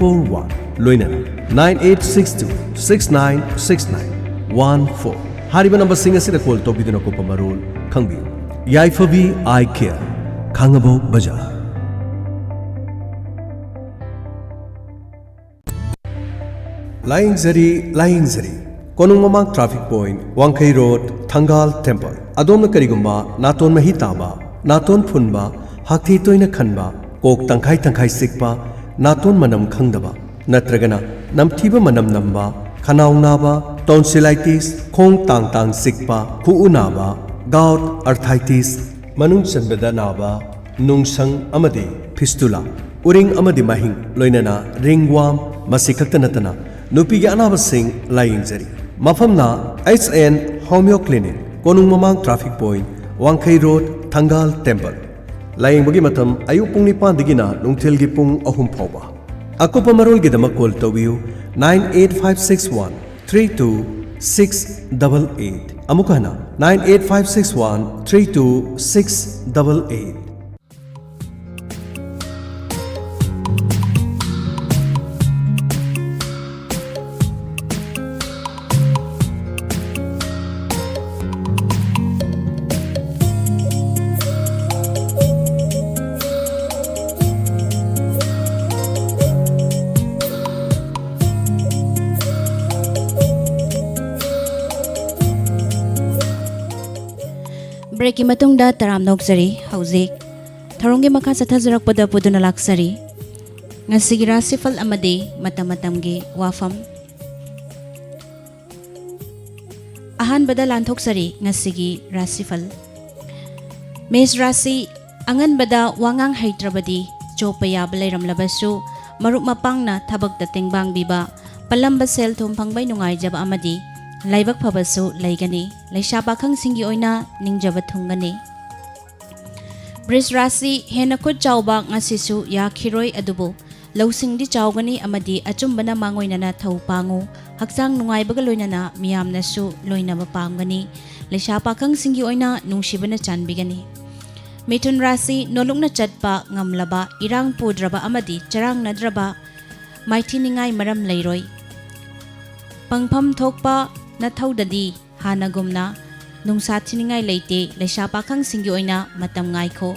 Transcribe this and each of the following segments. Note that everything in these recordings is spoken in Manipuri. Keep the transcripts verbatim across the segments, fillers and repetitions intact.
four one, ꯂꯣꯏꯅꯅ nine eight six two six nine six nine one four ꯍꯥꯏꯔꯤꯕ ꯅꯝꯕꯔꯁꯤꯡ ꯑꯁꯤꯗ ꯀꯣꯜ ꯇꯧꯕꯤꯗꯨꯅ ꯑꯀꯨꯞꯄ ꯃꯔꯣꯜ ꯈꯪꯕꯤꯌꯨ꯫ ꯌꯥꯏꯐꯕꯤ ꯑꯥꯏ ꯀꯦꯌꯔ, ꯈꯥꯡꯉꯕꯣꯛ ꯕꯖꯥꯔ꯫ ꯂꯥꯏꯌꯦꯡꯖꯔꯤ, ꯂꯥꯏꯌꯦꯡꯖꯔꯤ꯫ ꯀꯣꯅꯨꯡ ꯃꯃꯥꯡ ꯇ꯭ꯔꯥꯐꯤꯛ ꯄꯣꯏꯟꯠ, ꯋꯥꯡꯈꯩ ꯔꯣꯗ, ꯊꯪꯒꯥꯜ ꯇꯦꯝꯄꯜ꯫ ꯑꯗꯣꯝꯅ ꯀꯔꯤꯒꯨꯝꯕ ꯅꯥꯇꯣꯟ ꯃꯍꯤ ꯇꯥꯕ, ꯅꯥꯇꯣꯟ ꯐꯨꯟꯕ, ꯍꯥꯛꯊꯤ ꯇꯣꯏꯅ ꯈꯟꯕ, ꯀꯣꯛ ꯇꯪꯈꯥꯏ ꯇꯪꯈꯥꯏ ꯆꯤꯛꯄ, ꯅꯥꯇꯣꯟ ꯃꯅꯝ ꯈꯪꯗꯕ, ꯅꯠꯇ꯭ꯔꯒꯅ ꯅꯝꯊꯤꯕ ꯃꯅꯝ ꯅꯝꯕ, ꯈꯅꯥꯎ ꯅꯥꯕ, ꯇꯣꯟꯁꯤꯂꯥꯏꯇꯤꯁ, ꯈꯣꯡ ꯇꯥꯡ ꯇꯥꯡ ꯆꯤꯛꯄ, ꯈꯨꯎ ꯅꯥꯕ, ꯒꯥꯎꯠ, ꯑꯔꯊꯥꯏꯇꯤꯁ, ꯃꯅꯨꯡ ꯆꯟꯕꯗ ꯅꯥꯕ, ꯅꯨꯡꯁꯪ ꯑꯃꯗꯤ ꯐꯤꯁꯇꯨꯂꯥ, ꯎꯔꯤꯡ ꯑꯃꯗꯤ ꯃꯍꯤꯡ, ꯂꯣꯏꯅꯅ ꯔꯤꯡꯋꯥꯝ, ꯃꯁꯤ ꯈꯛꯇ ꯅꯠꯇꯅ ꯅꯨꯄꯤꯒꯤ ꯑꯅꯥꯕꯁꯤꯡ ꯂꯥꯌꯦꯡꯖꯔꯤ꯫ ꯃꯐꯝꯅ ꯑꯩꯆ ꯑꯦꯟ ꯍꯣꯃꯤꯌꯣ ꯀ꯭ꯂꯤꯅꯤꯛ, ꯀꯣꯅꯨꯡ ꯃꯃꯥꯡ ꯇ꯭ꯔꯥꯐꯤꯛ ꯄꯣꯏꯟꯠ, ꯋꯥꯡꯈꯩ ꯔꯣꯗ, ꯊꯪꯒꯥꯜ ꯇꯦꯝꯄꯜ꯫ ꯂꯥꯌꯦꯡꯕꯒꯤ ꯃꯇꯝ ꯑꯌꯨꯛ ꯄꯨꯡ ꯅꯤꯄꯥꯟꯗꯒꯤꯅ ꯅꯨꯡꯊꯤꯜꯒꯤ ꯄꯨꯡ ꯑꯍꯨꯝ ꯐꯥꯎꯕ꯫ ꯑꯀꯨꯞꯄ ꯃꯔꯣꯜꯒꯤꯗꯃꯛ ꯀꯣꯜ ꯇꯧꯕꯤꯌꯨ, nine eight five six one three two six double eight꯫ ꯑꯃꯨꯛ ꯍꯟꯅ, nine eight five six one three two six double eight꯫ ꯕ꯭ꯔꯦꯛꯀꯤ ꯃꯇꯨꯡꯗ ꯇꯔꯥꯝꯅ ꯑꯣꯛꯆꯔꯤ꯫ ꯍꯧꯖꯤꯛ ꯊꯧꯔꯝꯒꯤ ꯃꯈꯥ ꯆꯠꯊꯖꯔꯛꯄꯗ ꯄꯨꯗꯨꯅ ꯂꯥꯛꯆꯔꯤ ꯉꯁꯤꯒꯤ ꯔꯥꯁꯤꯐꯜ ꯑꯃꯗꯤ ꯃꯇꯝ ꯃꯇꯝꯒꯤ ꯋꯥꯐꯝ꯫ ꯑꯍꯥꯟꯕꯗ ꯂꯥꯟꯊꯣꯛꯆꯔꯤ ꯉꯁꯤꯒꯤ ꯔꯥꯁꯤꯐꯜ꯫ ꯃꯦꯁ ꯔꯥꯁꯤ꯫ ꯑꯉꯟꯕꯗ ꯋꯥꯉꯥꯡ ꯍꯩꯇ꯭ꯔꯕꯗꯤ ꯆꯣꯞꯄ ꯌꯥꯕ ꯂꯩꯔꯝꯂꯕꯁꯨ, ꯃꯔꯨꯞ ꯃꯄꯥꯡꯅ ꯊꯕꯛꯇ ꯇꯦꯡꯕꯥꯡꯕꯤꯕ, ꯄꯜꯂꯝꯕ ꯁꯦꯜ ꯊꯨꯝ ꯐꯪꯕꯩ ꯅꯨꯡꯉꯥꯏꯖꯕ ꯑꯃꯗꯤ ꯂꯥꯏꯕꯛ ꯐꯕꯁꯨ ꯂꯩꯒꯅꯤ꯫ ꯂꯩꯁꯥ ꯄꯥꯈꯪꯁꯤꯡꯒꯤ ꯑꯣꯏꯅ ꯅꯤꯡꯖꯕ ꯊꯨꯡꯒꯅꯤ꯫ ꯕ꯭ꯔꯤꯖ ꯔꯥꯁꯤ꯫ ꯍꯦꯟꯅ ꯈꯨꯠ ꯆꯥꯎꯕ ꯉꯁꯤꯁꯨ ꯌꯥꯈꯤꯔꯣꯏ, ꯑꯗꯨꯕꯨ ꯂꯧꯁꯤꯡꯗꯤ ꯆꯥꯎꯒꯅꯤ ꯑꯃꯗꯤ ꯑꯆꯨꯝꯕꯅ ꯃꯥꯡꯑꯣꯏꯅꯅ ꯊꯧ ꯄꯥꯡꯉꯨ꯫ ꯍꯛꯆꯥꯡ ꯅꯨꯡꯉꯥꯏꯕꯒ ꯂꯣꯏꯅꯅ ꯃꯤꯌꯥꯝꯅꯁꯨ ꯂꯣꯏꯅꯕ ꯄꯥꯝꯒꯅꯤ꯫ ꯂꯩꯁꯥ ꯄꯥꯈꯪꯁꯤꯡꯒꯤ ꯑꯣꯏꯅ ꯅꯨꯡꯁꯤꯕꯅ ꯆꯥꯟꯕꯤꯒꯅꯤ꯫ ꯃꯤꯊꯨꯟ ꯔꯥꯁꯤ꯫ ꯅꯣꯂꯨꯛꯅ ꯆꯠꯄ ꯉꯝꯂꯕ, ꯏꯔꯥꯡ ꯄꯨꯗ꯭ꯔꯕ ꯑꯃꯗꯤ ꯆꯔꯥꯡꯅꯗ꯭ꯔꯕ ꯃꯥꯏꯊꯤꯅꯤꯡꯉꯥꯏ ꯃꯔꯝ ꯂꯩꯔꯣꯏ꯫ ꯄꯪꯐꯝ ꯊꯣꯛꯄ ꯅꯊꯧꯗꯗꯤ ꯍꯥꯟꯅꯒꯨꯝꯅ ꯅꯨꯡꯁꯥ ꯊꯤꯅꯤꯡꯉꯥꯏ ꯂꯩꯇꯦ꯫ ꯂꯩꯁꯥ ꯄꯥꯈꯪꯁꯤꯡꯒꯤ ꯑꯣꯏꯅ ꯃꯇꯝ ꯉꯥꯏꯈꯣ꯫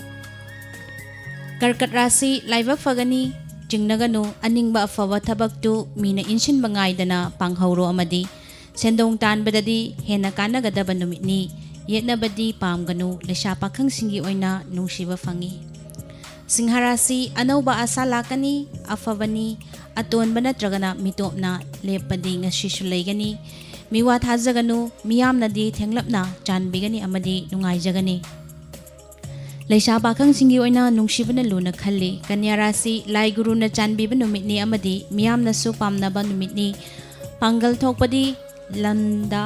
ꯀꯔꯀꯠ ꯔꯥꯁꯤ, ꯂꯥꯏꯕꯛ ꯐꯒꯅꯤ, ꯆꯤꯡꯅꯒꯅꯨ꯫ ꯑꯅꯤꯡꯕ ꯑꯐꯕ ꯊꯕꯛꯇꯨ ꯃꯤꯅ ꯏꯟꯁꯤꯟꯕ ꯉꯥꯏꯗꯅ ꯄꯥꯡꯍꯧꯔꯣ ꯑꯃꯗꯤ ꯁꯦꯟꯗꯣꯡ ꯇꯥꯟꯕꯗꯗꯤ ꯍꯦꯟꯅ ꯀꯥꯟꯅꯒꯗꯕ ꯅꯨꯃꯤꯠꯅꯤ꯫ ꯌꯦꯠꯅꯕꯗꯤ ꯄꯥꯝꯒꯅꯨ꯫ ꯂꯩꯁꯥ ꯄꯥꯈꯪꯁꯤꯡꯒꯤ ꯑꯣꯏꯅ ꯅꯨꯡꯁꯤꯕ ꯐꯪꯏ꯫ ꯁꯤꯡꯍ ꯔꯥꯁꯤ, ꯑꯅꯧꯕ ꯑꯥꯁꯥ ꯂꯥꯛꯀꯅꯤ꯫ ꯑꯐꯕꯅꯤ꯫ ꯑꯇꯣꯟꯕ ꯅꯠꯇ꯭ꯔꯒꯅ ꯃꯤꯇꯣꯞꯅ ꯂꯦꯞꯄꯗꯤ ꯉꯁꯤꯁꯨ ꯂꯩꯒꯅꯤ꯫ ꯃꯤꯋꯥ ꯊꯥꯖꯒꯅꯨ꯫ ꯃꯤꯌꯥꯝꯅꯗꯤ ꯊꯦꯡꯂꯞꯅ ꯆꯥꯟꯕꯤꯒꯅꯤ ꯑꯃꯗꯤ ꯅꯨꯡꯉꯥꯏꯖꯒꯅꯤ꯫ ꯂꯩꯁꯥ ꯄꯥꯈꯪꯁꯤꯡꯒꯤ ꯑꯣꯏꯅ ꯅꯨꯡꯁꯤꯕꯅ ꯂꯨꯅ ꯈꯜꯂꯤ꯫ ꯀꯟꯌꯥ ꯔꯥꯁꯤ, ꯂꯥꯏ ꯒꯨꯔꯨꯅ ꯆꯥꯟꯕꯤꯕ ꯅꯨꯃꯤꯠꯅꯤ ꯑꯃꯗꯤ ꯃꯤꯌꯥꯝꯅꯁꯨ ꯄꯥꯝꯅꯕ ꯅꯨꯃꯤꯠꯅꯤ꯫ ꯄꯥꯡꯒꯜ ꯊꯣꯛꯄꯗꯤ ꯂꯝꯗ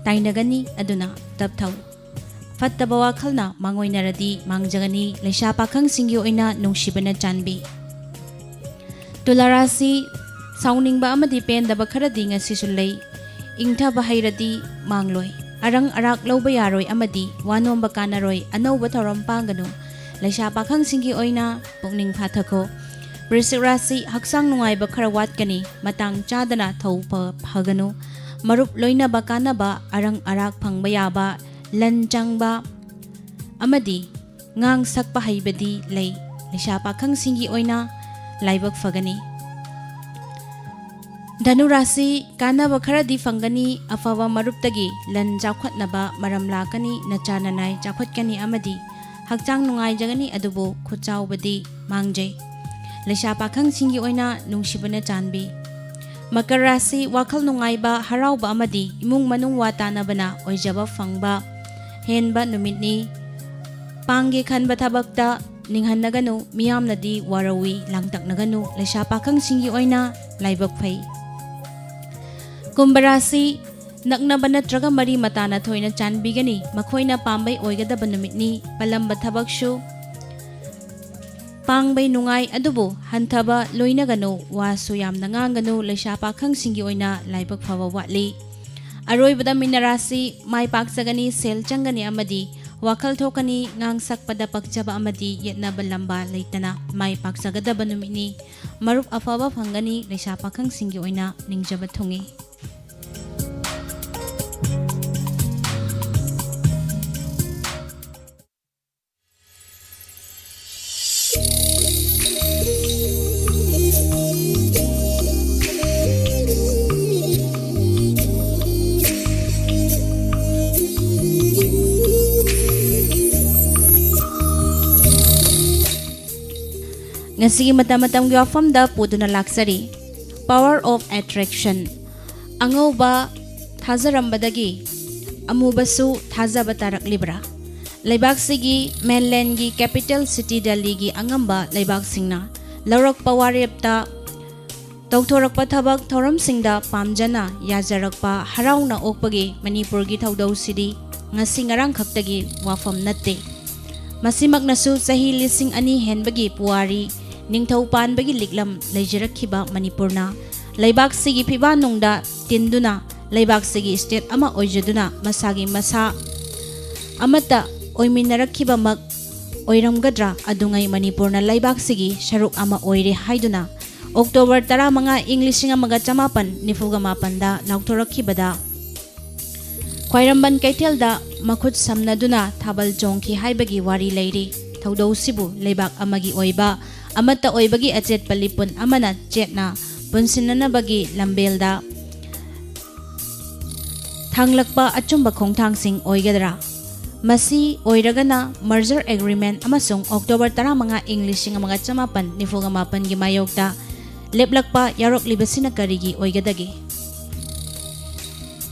ꯇꯥꯏꯅꯒꯅꯤ, ꯑꯗꯨꯅ ꯇꯞꯊꯧ꯫ ꯐꯠꯇꯕ ꯋꯥꯈꯜꯅ ꯃꯥꯡꯑꯣꯏꯅꯔꯗꯤ ꯃꯥꯡꯖꯒꯅꯤ꯫ ꯂꯩꯁꯥ ꯄꯥꯈꯪꯁꯤꯡꯒꯤ ꯑꯣꯏꯅ ꯅꯨꯡꯁꯤꯕꯅ ꯆꯥꯟꯕꯤ꯫ ꯇꯨꯂꯥ ꯔꯥꯁꯤ, ꯁꯥꯎꯅꯤꯡꯕ ꯑꯃꯗꯤ ꯄꯦꯟꯗꯕ ꯈꯔꯗꯤ ꯉꯁꯤꯁꯨ ꯂꯩ꯫ ꯏꯪꯊꯕ ꯍꯩꯔꯗꯤ ꯃꯥꯡꯂꯣꯏ꯫ ꯑꯔꯪ ꯑꯔꯥꯛ ꯂꯧꯕ ꯌꯥꯔꯣꯏ ꯑꯃꯗꯤ ꯋꯥ ꯅꯣꯝꯕ ꯀꯥꯟꯅꯔꯣꯏ꯫ ꯑꯅꯧꯕ ꯊꯧꯔꯝ ꯄꯥꯡꯒꯅꯨ꯫ ꯂꯩꯁꯥ ꯄꯥꯈꯪꯁꯤꯡꯒꯤ ꯑꯣꯏꯅ ꯄꯨꯛꯅꯤꯡ ꯐꯥꯊꯈꯣ꯫ ꯋ꯭ꯔꯤꯁꯤꯛ ꯔꯥꯁꯤ, ꯍꯛꯆꯥꯡ ꯅꯨꯡꯉꯥꯏꯕ ꯈꯔ ꯋꯥꯠꯀꯅꯤ꯫ ꯃꯇꯥꯡ ꯆꯥꯗꯅ ꯊꯧ ꯐ-, ꯐꯒꯅꯨ꯫ ꯃꯔꯨꯞ ꯂꯣꯏꯅꯕ ꯀꯥꯟꯅꯕ, ꯑꯔꯪ ꯑꯔꯥꯛ ꯐꯪꯕ ꯌꯥꯕ, ꯂꯟ ꯆꯪꯕ ꯑꯃꯗꯤ ꯉꯥꯡ ꯁꯛꯄ ꯍꯩꯕꯗꯤ ꯂꯩ꯫ ꯂꯩꯁꯥ ꯄꯥꯈꯪꯁꯤꯡꯒꯤ ꯑꯣꯏꯅ ꯂꯥꯏꯕꯛ ꯐꯒꯅꯤ꯫ ꯙꯅꯨ ꯔꯥꯁꯤ, ꯀꯥꯟꯅꯕ ꯈꯔꯗꯤ ꯐꯪꯒꯅꯤ꯫ ꯑꯐꯕ ꯃꯔꯨꯞꯇꯒꯤ ꯂꯟ ꯆꯥꯎꯈꯠꯅꯕ ꯃꯔꯝ ꯂꯥꯛꯀꯅꯤ꯫ ꯅꯆꯥ ꯅꯅꯥꯏ ꯆꯥꯎꯈꯠꯀꯅꯤ ꯑꯃꯗꯤ ꯍꯛꯆꯥꯡ ꯅꯨꯡꯉꯥꯏꯖꯒꯅꯤ, ꯑꯗꯨꯕꯨ ꯈꯨꯠꯆꯥꯎꯕꯗꯤ ꯃꯥꯡꯖꯩ꯫ ꯂꯩꯁꯥ ꯄꯥꯈꯪꯁꯤꯡꯒꯤ ꯑꯣꯏꯅ ꯅꯨꯡꯁꯤꯕꯅ ꯆꯥꯟꯕꯤ꯫ ꯃꯀꯔ ꯔꯥꯁꯤ, ꯋꯥꯈꯜ ꯅꯨꯡꯉꯥꯏꯕ, ꯍꯔꯥꯎꯕ ꯑꯃꯗꯤ ꯏꯃꯨꯡ ꯃꯅꯨꯡ ꯋꯥ ꯇꯥꯅꯕꯅ ꯑꯣꯏꯖꯕ ꯐꯪꯕ ꯍꯦꯟꯕ ꯅꯨꯃꯤꯠꯅꯤ꯫ ꯄꯥꯡꯒꯦ ꯈꯟꯕ ꯊꯕꯛꯇ ꯅꯤꯡꯍꯟꯅꯒꯅꯨ꯫ ꯃꯤꯌꯥꯝꯅꯗꯤ ꯋꯥꯔꯧꯏ, ꯂꯥꯡꯇꯛꯅꯒꯅꯨ꯫ ꯂꯩꯁꯥ ꯄꯥꯈꯪꯁꯤꯡꯒꯤ ꯑꯣꯏꯅ ꯂꯥꯏꯕꯛ ꯐꯩ꯫ ꯀꯨꯝꯚ ꯔꯥꯁꯤ, ꯅꯛꯅꯕ ꯅꯠꯇ꯭ꯔꯒ ꯃꯔꯤ ꯃꯇꯥꯅ ꯊꯣꯏꯅ ꯆꯥꯟꯕꯤꯒꯅꯤ꯫ ꯃꯈꯣꯏꯅ ꯄꯥꯝꯕꯩ ꯑꯣꯏꯒꯗꯕ ꯅꯨꯃꯤꯠꯅꯤ꯫ ꯄꯜꯂꯝꯕ ꯊꯕꯛꯁꯨ ꯄꯥꯡꯕꯩ ꯅꯨꯡꯉꯥꯏ, ꯑꯗꯨꯕꯨ ꯍꯟꯊꯕ ꯂꯣꯏꯅꯒꯅꯨ꯫ ꯋꯥꯁꯨ ꯌꯥꯝꯅ ꯉꯥꯡꯒꯅꯨ꯫ ꯂꯩꯁꯥ ꯄꯥꯈꯪꯁꯤꯡꯒꯤ ꯑꯣꯏꯅ ꯂꯥꯏꯕꯛ ꯐꯕ ꯋꯥꯠꯂꯤ꯫ ꯑꯔꯣꯏꯕꯗ ꯃꯤꯅ ꯔꯥꯁꯤ, ꯃꯥꯏ ꯄꯥꯛꯆꯒꯅꯤ, ꯁꯦꯜ ꯆꯪꯒꯅꯤ ꯑꯃꯗꯤ ꯋꯥꯈꯜ ꯊꯣꯛꯀꯅꯤ꯫ ꯉꯥꯡ ꯁꯛꯄꯗ ꯄꯛꯆꯕ ꯑꯃꯗꯤ ꯌꯦꯠꯅꯕ ꯂꯝꯕꯥ ꯂꯩꯇꯅ ꯃꯥꯏ ꯄꯥꯛꯆꯒꯗꯕ ꯅꯨꯃꯤꯠꯅꯤ꯫ ꯃꯔꯨꯞ ꯑꯐꯕ ꯐꯪꯒꯅꯤ, ꯂꯩꯁꯥ ꯄꯥꯈꯪꯁꯤꯡꯒꯤ ꯑꯣꯏꯅ ꯅꯤꯡꯖꯕ ꯊꯨꯡꯏ꯫ ꯉꯁꯤꯒꯤ ꯃꯇꯝ ꯃꯇꯝꯒꯤ ꯋꯥꯐꯝꯗ ꯄꯨꯗꯨꯅ ꯂꯥꯛꯆꯔꯤ꯫ Power of attraction꯫ ꯑꯉꯧꯕ ꯊꯥꯖꯔꯝꯕꯗꯒꯤ ꯑꯃꯨꯕꯁꯨ ꯊꯥꯖꯕ ꯇꯥꯔꯛꯂꯤꯕ꯭ꯔꯥ? ꯂꯩꯕꯥꯛꯁꯤꯒꯤ mainlandꯒꯤ capital city ꯗꯦꯜꯂꯤꯒꯤ ꯑꯉꯝꯕ ꯂꯩꯕꯥꯛꯁꯤꯡꯅ ꯂꯧꯔꯛꯄ ꯋꯥꯔꯦꯞꯇ ꯇꯧꯊꯣꯔꯛꯄ ꯊꯕꯛ ꯊꯧꯔꯝꯁꯤꯡꯗ ꯄꯥꯝꯖꯅ ꯌꯥꯖꯔꯛꯄ ꯍꯔꯥꯎꯅ ꯑꯣꯛꯄꯒꯤ ꯃꯅꯤꯄꯨꯔꯒꯤ ꯊꯧꯗꯧꯁꯤꯗꯤ ꯉꯁꯤ ꯉꯔꯥꯡ ꯈꯛꯇꯒꯤ ꯋꯥꯐꯝ ꯅꯠꯇꯦ꯫ ꯃꯁꯤꯃꯛꯅꯁꯨ ꯆꯍꯤ ꯂꯤꯁꯤꯡ ꯑꯅꯤ ꯍꯦꯟꯕꯒꯤ ꯄꯨꯋꯥꯔꯤ, ꯅꯤꯡꯊꯧ ꯄꯥꯟꯕꯒꯤ ꯂꯤꯛꯂꯝ ꯂꯩꯖꯔꯛꯈꯤꯕ ꯃꯅꯤꯄꯨꯔꯅ ꯂꯩꯕꯥꯛꯁꯤꯒꯤ ꯐꯤꯕꯥꯟꯅꯨꯡꯗ ꯇꯤꯟꯗꯨꯅ ꯂꯩꯕꯥꯛꯁꯤꯒꯤ state ꯑꯃ ꯑꯣꯏꯖꯗꯨꯅ ꯃꯁꯥꯒꯤ ꯃꯁꯥ ꯑꯃꯠꯇ ꯑꯣꯏꯃꯤꯟꯅꯔꯛꯈꯤꯕꯃꯛ ꯑꯣꯏꯔꯝꯒꯗ꯭ꯔꯥ? ꯑꯗꯨꯉꯩ ꯃꯅꯤꯄꯨꯔꯅ ꯂꯩꯕꯥꯛꯁꯤꯒꯤ ꯁꯔꯨꯛ ꯑꯃ ꯑꯣꯏꯔꯦ ꯍꯥꯏꯗꯨꯅ October ꯇꯔꯥꯃꯉꯥ, ꯏꯪ ꯂꯤꯁꯤꯡ ꯑꯃꯒ ꯆꯃꯥꯄꯟ ꯅꯤꯐꯨꯒ ꯃꯥꯄꯟꯗ ꯂꯥꯎꯊꯣꯔꯛꯈꯤꯕꯗ ꯈ꯭ꯋꯥꯏꯔꯝꯕꯟ ꯀꯩꯊꯦꯜꯗ ꯃꯈꯨꯠ ꯁꯝꯅꯗꯨꯅ ꯊꯥꯕꯜ ꯆꯣꯡꯈꯤ ꯍꯥꯏꯕꯒꯤ ꯋꯥꯔꯤ ꯂꯩꯔꯤ꯫ ꯊꯧꯗꯧꯁꯤꯕꯨ ꯂꯩꯕꯥꯛ ꯑꯃꯒꯤ ꯑꯣꯏꯕ, ꯑꯃꯠꯇ ꯑꯣꯏꯕꯒꯤ ꯑꯆꯦꯠꯄ ꯂꯤꯄꯨꯟ ꯑꯃꯅ ꯆꯦꯠꯅ ꯄꯨꯟꯁꯤꯟꯅꯅꯕꯒꯤ ꯂꯝꯕꯦꯜꯗ ꯊꯥꯡꯂꯛꯄ ꯑꯆꯨꯝꯕ ꯈꯣꯡꯊꯥꯡꯁꯤꯡ ꯑꯣꯏꯒꯗ꯭ꯔꯥ? ꯃꯁꯤ ꯑꯣꯏꯔꯒꯅ merger agreement ꯑꯃꯁꯨꯡ October ꯇꯔꯥꯃꯉꯥ, ꯏꯪ ꯂꯤꯁꯤꯡ ꯑꯃꯒ ꯆꯃꯥꯄꯟ ꯅꯤꯐꯨꯒ ꯃꯥꯄꯟꯒꯤ ꯃꯥꯌꯣꯛꯇ ꯂꯦꯞꯂꯛꯄ ꯌꯥꯎꯔꯛꯂꯤꯕꯁꯤꯅ ꯀꯔꯤꯒꯤ ꯑꯣꯏꯒꯗꯒꯦ?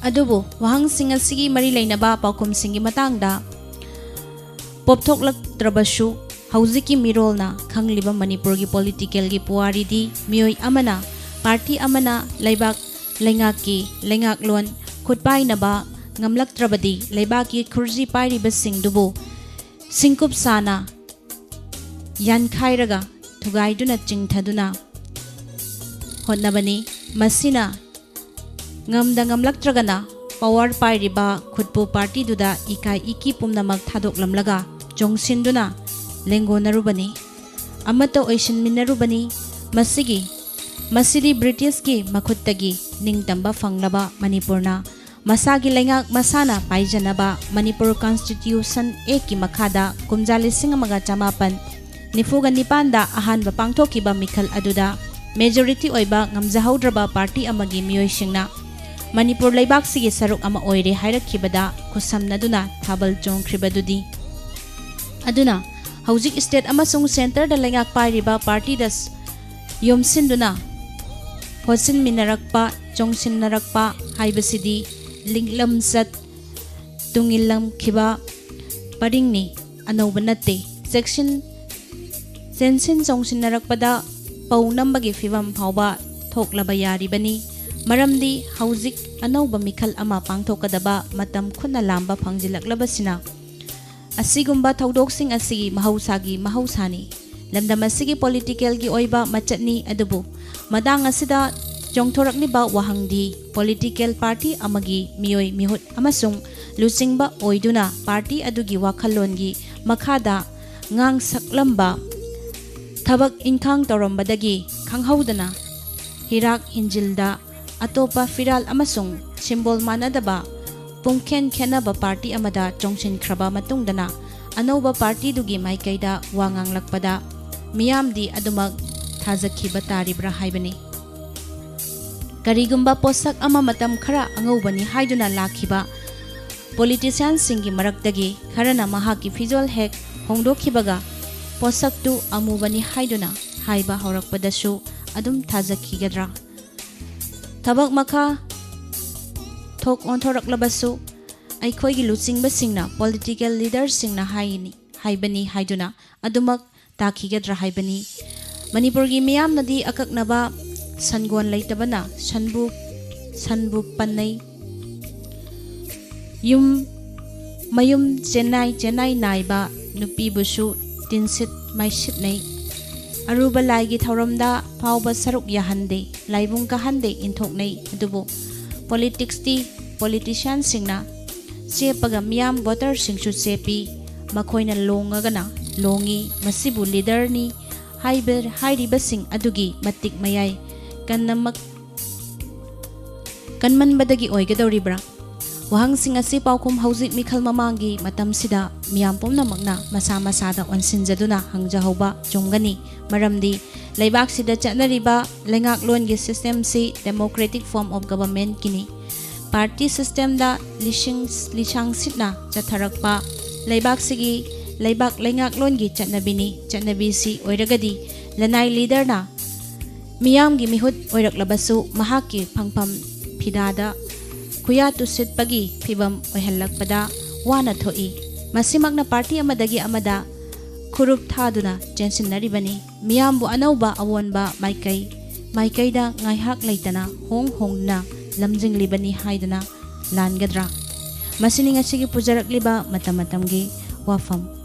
ꯑꯗꯨꯕꯨ ꯋꯥꯍꯪꯁꯤꯡ ꯑꯁꯤꯒꯤ ꯃꯔꯤ ꯂꯩꯅꯕ ꯄꯥꯎꯈꯨꯝꯁꯤꯡꯒꯤ ꯃꯇꯥꯡꯗ ꯄꯣꯞꯊꯣꯛꯂꯛꯇ꯭ꯔꯕꯁꯨ, ꯍꯧꯖꯤꯛꯀꯤ ꯃꯤꯔꯣꯜꯅ ꯈꯪꯂꯤꯕ ꯃꯅꯤꯄꯨꯔꯒꯤ politicalꯒꯤ ꯄꯨꯋꯥꯔꯤꯗꯤ ꯃꯤꯑꯣꯏ ꯑꯃꯅ, party ꯑꯃꯅ ꯂꯩꯕꯥꯛ ꯂꯩꯉꯥꯛꯀꯤ ꯂꯩꯉꯥꯛꯂꯣꯟ ꯈꯨꯠꯄꯥꯏꯅꯕ ꯉꯝꯂꯛꯇ꯭ꯔꯕꯗꯤ ꯂꯩꯕꯥꯛꯀꯤ ꯈꯨꯔꯖꯤ ꯄꯥꯏꯔꯤꯕꯁꯤꯡꯗꯨꯕꯨ ꯁꯤꯡꯀꯨꯞ ꯁꯥꯅ ꯌꯥꯟꯈꯥꯏꯔꯒ ꯊꯨꯒꯥꯏꯗꯨꯅ ꯆꯤꯡꯊꯗꯨꯅ ꯍꯣꯠꯅꯕꯅꯤ꯫ ꯃꯁꯤꯅ ꯉꯝꯗ ꯉꯝꯂꯛꯇ꯭ꯔꯒꯅ power ꯄꯥꯏꯔꯤꯕ ꯈꯨꯠꯄꯨ partyꯗꯨꯗ ꯏꯀꯥꯏ ꯏꯀꯤ ꯄꯨꯝꯅꯃꯛ ꯊꯥꯗꯣꯛꯂꯝꯂꯒ ꯆꯣꯡꯁꯤꯟꯗꯨꯅ ꯂꯦꯡꯒꯣꯟꯅꯔꯨꯕꯅꯤ꯫ ꯑꯃꯠꯇ ꯑꯣꯏꯁꯤꯟꯃꯤꯟꯅꯔꯨꯕꯅꯤ꯫ ꯃꯁꯤꯒꯤ ꯃꯁꯤꯗꯤ ꯕ꯭ꯔꯤꯇꯤꯁꯀꯤ ꯃꯈꯨꯠꯇꯒꯤ ꯅꯤꯡꯇꯝꯕ ꯐꯪꯂꯕ ꯃꯅꯤꯄꯨꯔꯅ ꯃꯁꯥꯒꯤ ꯂꯩꯉꯥꯛ ꯃꯁꯥꯅ ꯄꯥꯏꯖꯅꯕ ꯃꯅꯤꯄꯨꯔ ꯀꯟꯁꯇꯤꯇ꯭ꯌꯨꯁꯟ ꯑꯦꯛꯀꯤ ꯃꯈꯥꯗ ꯀꯨꯝꯖꯥ ꯂꯤꯁꯤꯡ ꯑꯃꯒ ꯆꯃꯥꯄꯟ ꯅꯤꯐꯨꯒ ꯅꯤꯄꯥꯟꯗ ꯑꯍꯥꯟꯕ ꯄꯥꯡꯊꯣꯛꯈꯤꯕ ꯃꯤꯈꯜ ꯑꯗꯨꯗ ꯃꯦꯖꯣꯔꯤꯇꯤ ꯑꯣꯏꯕ ꯉꯝꯖꯍꯧꯗ꯭ꯔꯕ ꯄꯥꯔꯇꯤ ꯑꯃꯒꯤ ꯃꯤꯑꯣꯏꯁꯤꯡꯅ ꯃꯅꯤꯄꯨꯔ ꯂꯩꯕꯥꯛꯁꯤꯒꯤ ꯁꯔꯨꯛ ꯑꯃ ꯑꯣꯏꯔꯦ ꯍꯥꯏꯔꯛꯈꯤꯕꯗ ꯈꯨꯠꯁꯝꯅꯗꯨꯅ ꯊꯥꯕꯜ ꯆꯣꯡꯈ꯭ꯔꯤꯕꯗꯨꯗꯤ꯫ ꯑꯗꯨꯅ ꯍꯧꯖꯤꯛ ꯁ꯭ꯇꯦꯠ ꯑꯃꯁꯨꯡ ꯁꯦꯟꯇꯔꯗ ꯂꯩꯉꯥꯛ ꯄꯥꯏꯔꯤꯕ ꯄꯥꯔꯇꯤꯗ ꯁ-, ꯌꯣꯝꯁꯤꯟꯗꯨꯅ ꯍꯣꯠꯁꯤꯟꯃꯤꯟꯅꯔꯛꯄ, ꯆꯣꯡꯁꯤꯟꯅꯔꯛꯄ ꯍꯥꯏꯕꯁꯤꯗꯤ ꯂꯤꯡꯂꯝꯆꯠ ꯇꯨꯡꯏꯜꯂꯝꯈꯤꯕ ꯄꯔꯤꯡꯅꯤ, ꯑꯅꯧꯕ ꯅꯠꯇꯦ꯫ ꯆꯦꯛꯁꯤꯟ-, ꯆꯦꯟꯁꯤꯟ ꯆꯣꯡꯁꯤꯟꯅꯔꯛꯄꯗ ꯄꯧ ꯅꯝꯕꯒꯤ ꯐꯤꯕꯝ ꯐꯥꯎꯕ ꯊꯣꯛꯂꯕ ꯌꯥꯔꯤꯕꯅꯤ꯫ ꯃꯔꯝꯗꯤ ꯍꯧꯖꯤꯛ ꯑꯅꯧꯕ ꯃꯤꯈꯜ ꯑꯃ ꯄꯥꯡꯊꯣꯛꯀꯗꯕ ꯃꯇꯝ ꯈꯨꯠꯅ ꯂꯥꯝꯕ ꯐꯪꯖꯤꯜꯂꯛꯂꯕꯁꯤꯅ ꯑꯁꯤꯒꯨꯝꯕ ꯊꯧꯗꯣꯛꯁꯤꯡ ꯑꯁꯤꯒꯤ ꯃꯍꯧꯁꯥꯒꯤ ꯃꯍꯧꯁꯥꯅꯤ꯫ ꯂꯝꯗꯝ ꯑꯁꯤꯒꯤ ꯄꯣꯂꯤꯇꯤꯀꯦꯜꯒꯤ ꯑꯣꯏꯕ ꯃꯆꯠꯅꯤ, ꯑꯗꯨꯕꯨ ꯃꯇꯥꯡ ꯑꯁꯤꯗ ꯆꯣꯡꯊꯣꯔꯛꯂꯤꯕ ꯋꯥꯍꯪꯗꯤ ꯄꯣꯂꯤꯇꯤꯀꯦꯜ ꯄꯥꯔꯇꯤ ꯑꯃꯒꯤ ꯃꯤꯑꯣꯏ ꯃꯤꯍꯨꯠ ꯑꯃꯁꯨꯡ ꯂꯨꯆꯤꯡꯕ ꯑꯣꯏꯗꯨꯅ ꯄꯥꯔꯇꯤ ꯑꯗꯨꯒꯤ ꯋꯥꯈꯜꯂꯣꯟꯒꯤ ꯃꯈꯥꯗ ꯉꯥꯡ ꯁꯛꯂꯝꯕ, ꯊꯕꯛ ꯏꯟꯈꯥꯡ ꯇꯧꯔꯝꯕꯗꯒꯤ ꯈꯪꯍꯧꯗꯅ ꯍꯤꯔꯥꯛ ꯍꯤꯟꯖꯤꯜꯗ ꯑꯇꯣꯞꯄ ꯐꯤꯔꯥꯜ ꯑꯃꯁꯨꯡ ꯁꯤꯝꯕꯣꯜ ꯃꯥꯟꯅꯗꯕ ꯄꯨꯡꯈꯦꯟ ꯈꯦꯟꯅꯕ ꯄꯥꯔꯇꯤ ꯑꯃꯗ ꯆꯣꯡꯁꯤꯟꯈ꯭ꯔꯕ ꯃꯇꯨꯡꯗꯅ ꯑꯅꯧꯕ ꯄꯥꯔꯇꯤꯗꯨꯒꯤ ꯃꯥꯏꯀꯩꯗ ꯋꯥ ꯉꯥꯡꯂꯛꯄꯗ ꯃꯤꯌꯥꯝꯗꯤ ꯑꯗꯨꯃꯛ ꯊꯥꯖꯈꯤꯕ ꯇꯥꯔꯤꯕ꯭ꯔꯥ ꯍꯥꯏꯕꯅꯤ꯫ ꯀꯔꯤꯒꯨꯝꯕ ꯄꯣꯠꯁꯛ ꯑꯃ ꯃꯇꯝ ꯈꯔ ꯑꯉꯧꯕꯅꯤ ꯍꯥꯏꯗꯨꯅ ꯂꯥꯛꯈꯤꯕ ꯄꯣꯂꯤꯇꯤꯁꯤꯌꯥꯟꯁꯤꯡꯒꯤ ꯃꯔꯛꯇꯒꯤ ꯈꯔꯅ ꯃꯍꯥꯛꯀꯤ ꯐꯤꯖꯣꯜ ꯍꯦꯛ ꯍꯣꯡꯗꯣꯛꯈꯤꯕꯒ ꯄꯣꯠꯁꯛꯇꯨ ꯑꯃꯨꯕꯅꯤ ꯍꯥꯏꯗꯨꯅ ꯍꯥꯏꯕ ꯍꯧꯔꯛꯄꯗꯁꯨ ꯑꯗꯨꯝ ꯊꯥꯖꯈꯤꯒꯗ꯭ꯔꯥ? ꯊꯕꯛ ꯃꯈꯥ ꯊꯣꯛ ꯑꯣꯟꯊꯣꯔꯛꯂꯕꯁꯨ ꯑꯩꯈꯣꯏꯒꯤ ꯂꯨꯆꯤꯡꯕꯁꯤꯡꯅ ꯄꯣꯂꯤꯇꯤꯀꯦꯜ ꯂꯤꯗꯔꯁꯤꯡꯅ ꯍꯥꯏꯅꯤ, ꯍꯥꯏꯕꯅꯤ ꯍꯥꯏꯗꯨꯅ ꯑꯗꯨꯃꯛ ꯇꯥꯈꯤꯒꯗ꯭ꯔꯥ ꯍꯥꯏꯕꯅꯤ꯫ ꯃꯅꯤꯄꯨꯔꯒꯤ ꯃꯤꯌꯥꯝꯅꯗꯤ ꯑꯀꯛꯅꯕ ꯁꯟꯒꯣꯟ ꯂꯩꯇꯕꯅ ꯁꯟꯕꯨ, ꯁꯟꯕꯨ ꯄꯟꯅꯩ꯫ ꯌꯨꯝ ꯃꯌꯨꯝ ꯆꯦꯟꯅꯥꯏ ꯆꯦꯟꯅꯥꯏ ꯅꯥꯏꯕ ꯅꯨꯄꯤꯕꯨꯁꯨ ꯇꯤꯟꯁꯤꯠ ꯃꯥꯏꯁꯤꯠꯅꯩ꯫ ꯑꯔꯨꯕ ꯂꯥꯏꯒꯤ ꯊꯧꯔꯝꯗ ꯐꯥꯎꯕ ꯁꯔꯨꯛ ꯌꯥꯍꯟꯗꯦ, ꯂꯥꯏꯕꯨꯡ ꯀꯥꯍꯟꯗꯦ ꯏꯟꯊꯣꯛꯅꯩ꯫ ꯑꯗꯨꯕꯨ ꯄꯣꯂꯤꯇꯤꯛꯁꯇꯤ ꯄꯣꯂꯤꯇꯤꯁꯤꯌꯥꯟꯁꯤꯡꯅ ꯆꯦꯞꯄꯒ ꯃꯤꯌꯥꯝ ꯚꯣꯇꯔꯁꯤꯡꯁꯨ ꯆꯦꯞꯄꯤ꯫ ꯃꯈꯣꯏꯅ ꯂꯣꯡꯉꯒꯅ ꯂꯣꯡꯉꯤ꯫ ꯃꯁꯤꯕꯨ ꯂꯤꯗꯔꯅꯤ ꯍꯥꯏꯕ ꯍꯥꯏꯔꯤꯕꯁꯤꯡ ꯑꯗꯨꯒꯤ ꯃꯇꯤꯛ ꯃꯌꯥꯏ ꯀꯟꯅꯃꯛ ꯀꯟꯃꯟꯕꯗꯒꯤ ꯑꯣꯏꯒꯗꯧꯔꯤꯕ꯭ꯔꯥ? ꯋꯥꯍꯪꯁꯤꯡ ꯑꯁꯤ ꯄꯥꯎꯈꯨꯝ ꯍꯧꯖꯤꯛ ꯃꯤꯈꯜ ꯃꯃꯥꯡꯒꯤ ꯃꯇꯝꯁꯤꯗ ꯃꯤꯌꯥꯝ ꯄꯨꯝꯅꯃꯛꯅ ꯃꯁꯥ ꯃꯁꯥꯗ ꯑꯣꯟꯁꯤꯟꯖꯗꯨꯅ ꯍꯪꯖꯍꯧꯕ ꯆꯨꯝꯒꯅꯤ꯫ ꯃꯔꯝꯗꯤ ꯂꯩꯕꯥꯛꯁꯤꯗ ꯆꯠꯅꯔꯤꯕ ꯂꯩꯉꯥꯛꯂꯣꯟꯒꯤ systemꯁꯤ democratic form of governmentꯀꯤꯅꯤ꯫ Party systemꯗ ꯂꯤꯁꯤꯡ ꯂꯤꯁꯥꯡ ꯁꯤꯠꯅ ꯆꯠꯊꯔꯛꯄ ꯂꯩꯕꯥꯛꯁꯤꯒꯤ ꯂꯩꯕꯥꯛ ꯂꯩꯉꯥꯛꯂꯣꯟꯒꯤ ꯆꯠꯅꯕꯤꯅꯤ꯫ ꯆꯠꯅꯕꯤꯁꯤ ꯑꯣꯏꯔꯒꯗꯤ ꯂꯅꯥꯏ leaderꯅ ꯃꯤꯌꯥꯝꯒꯤ ꯃꯤꯍꯨꯠ ꯑꯣꯏꯔꯛꯂꯕꯁꯨ ꯃꯍꯥꯛꯀꯤ ꯐꯪꯐꯝ ꯐꯤꯗꯥꯗ ꯈꯨꯌꯥ ꯇꯨꯁꯤꯠꯄꯒꯤ ꯐꯤꯚꯝ ꯑꯣꯏꯍꯜꯂꯛꯄꯗ ꯋꯥꯅ ꯊꯣꯛꯏ꯫ ꯃꯁꯤꯃꯛꯅ party ꯑꯃꯗꯒꯤ ꯑꯃꯗ ꯈꯨꯔꯨꯞ ꯊꯥꯗꯨꯅ ꯆꯦꯟꯁꯤꯟꯅꯔꯤꯕꯅꯤ꯫ ꯃꯤꯌꯥꯝꯕꯨ ꯑꯅꯧꯕ ꯑꯑꯣꯟꯕ ꯃꯥꯏꯀꯩ ꯃꯥꯏꯀꯩꯗ ꯉꯥꯏꯍꯥꯛ ꯂꯩꯇꯅ ꯍꯣꯡ ꯍꯣꯡꯗꯨꯅ ꯂꯝꯖꯤꯡꯂꯤꯕꯅꯤ ꯍꯥꯏꯗꯨꯅ ꯂꯥꯟꯒꯗ꯭ꯔꯥ? ꯃꯁꯤꯅꯤ ꯉꯁꯤꯒꯤ ꯄꯨꯖꯔꯛꯂꯤꯕ ꯃꯇꯝ ꯃꯇꯝꯒꯤ ꯋꯥꯐꯝ꯫